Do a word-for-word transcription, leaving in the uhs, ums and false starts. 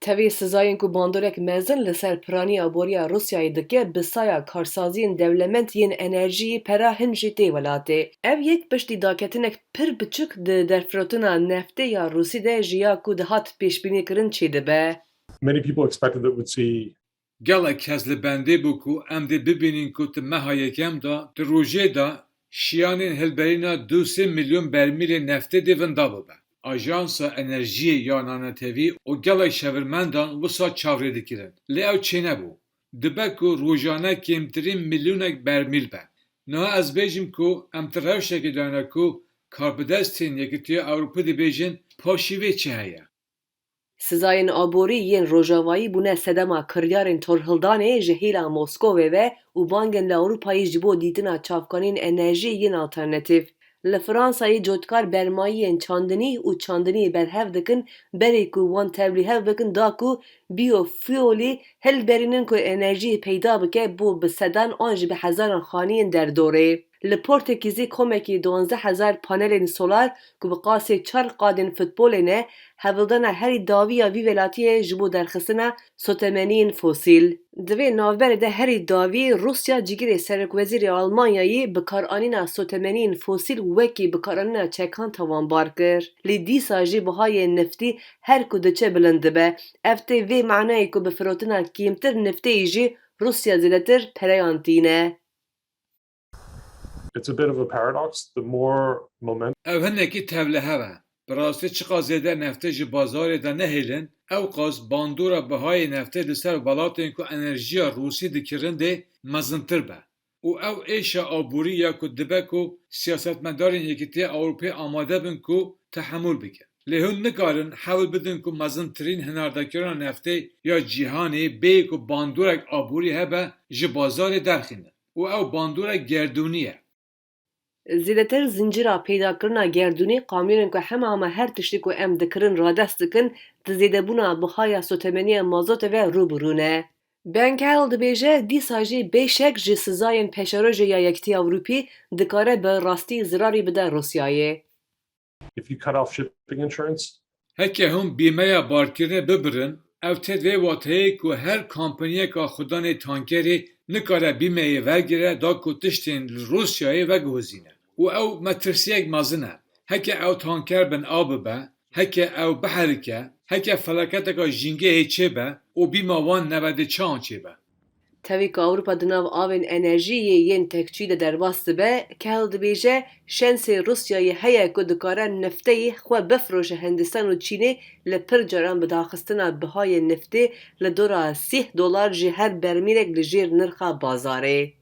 Tevî sizayên ku bandorek mezin li ser piraniya boriya Rûsyayê dike, bi saya karsaziyên dewlemend yên enerjiyê pera hin jî tê welatê. Ev yek piştî daketinek pir biçûk di derfirotina neftê ya Rûsî de ji ya ku dihat pêşbînîkirin çêdibe. Many people expected that we'd see Gelek kes li bendê bû ku em dê bibînin ku di meha yekem de, di rojê de şiyanên hilberîna du sê milyon bermîlên neftê dê vinda bibe. Ajansa Enerjiyê ya Nanetewî û gelek şevirmendan wisa çavrê dikirin. Lê ew çênebû. Dibe ku rojane kêmtirîn milyonek bermîl be. Niha ez bêjim ku em di rewşekê de ne ku karbidestên Yekîtiya Ewropî dibêjin paşî vê çi heye. Sizayên aborî yên rojavayî bûne sedema kiryarên torhildanê ji hêla Moskovê ve û bangên li Ewropayê ji bo dîtina çavkaniyên enerjiyê yên alternatîf. Li Fransayê cotkar bermayiyên çandinî û çandiniyê berhev dikin, berê ku wan tevlîhev bikin da ku biofuelî hilberînin ku enerjiyê peyda bike bo bi sedan an jî bi hezaran xaniyên derdorê. Li Portekîzê komekî duwazdeh hezar panelên solar ku bi qasê çar qadên futbolê ne, hevildana herî dawî ya vî welatiyê ji bo derxistina sotemeniyên fosîl. Di vê navberê de herî dawî Rûsya cîgirê serokwezîrê Almanyayê bikaranîna sotemeniyên fosîl wekî bikaranîna çekan tawanbar kir. Lê dîsa jî bihayê niftî her ku diçe bilind dibe. Ev tê vê manayê ku bi firotina kêmtir niftê jî Rûsya zêdetir pereyan tîne. It's a bit of a paradox. The more momentum Ev hinekî tevlihev e. Bi rastî çiqas zêde neftê ji bazarê de nehêlin, ewqas bandora bihayê neftê li ser welatên ku enerjiya Rûsî dikirin dê mezintir be. Û ew êşa aborî ya ku dibe ku siyasetmedarên Yekîtiya Ewropê amade bin ku tehemûl bikin. Lê hûn nikarin hewl bidin ku mezintirîn hinardekirina neftê ya cîhanê bê ku bandorek aborî hebe ji bazarê derxînin. Û ew bandorek gerdûnî ye. Zêdetir zincîra peydakirina gerdûnî, kamyonên ku hema hema her tiştê ku em dikirin radest dikin, di zêdebûna bihaya sotemeniya mazotê ve rû bi rû ne. Ben Carroll dibêje, dîsa jî bê şek ji sizayên peşerojê ya Yekîtiya Ewropî dikare bi rastî zirarî bide Rûsyayê. If you cut off shipping insurance, Heke hûn bîmeya barkirinê bibirin, ev tê di vê wateyê ku her kompaniyeka xudanê tankerê nikare bîmeyê vergire da ku tiştên li Rûsyayê veguhozîne. Û ew metirsiyek mezin e. Heke ew tanker bin av bibe, heke ew biherike, heke felaketeka jîngehê çêbe û bîma wan nebe dê çawan çêbe? Tevî ku Ewropa di nav avên enerjiyê yên tekçûyî de derbas dibe, Carroll dibêje, şensê Rûsyayê heye ku dikare nifteyê xwe bifiroşe Hindistan û Çînê, li pir caran bi daxistina bihayê niftê li dora sîh dolar ji her bermîlek li jêr nirxa bazarê.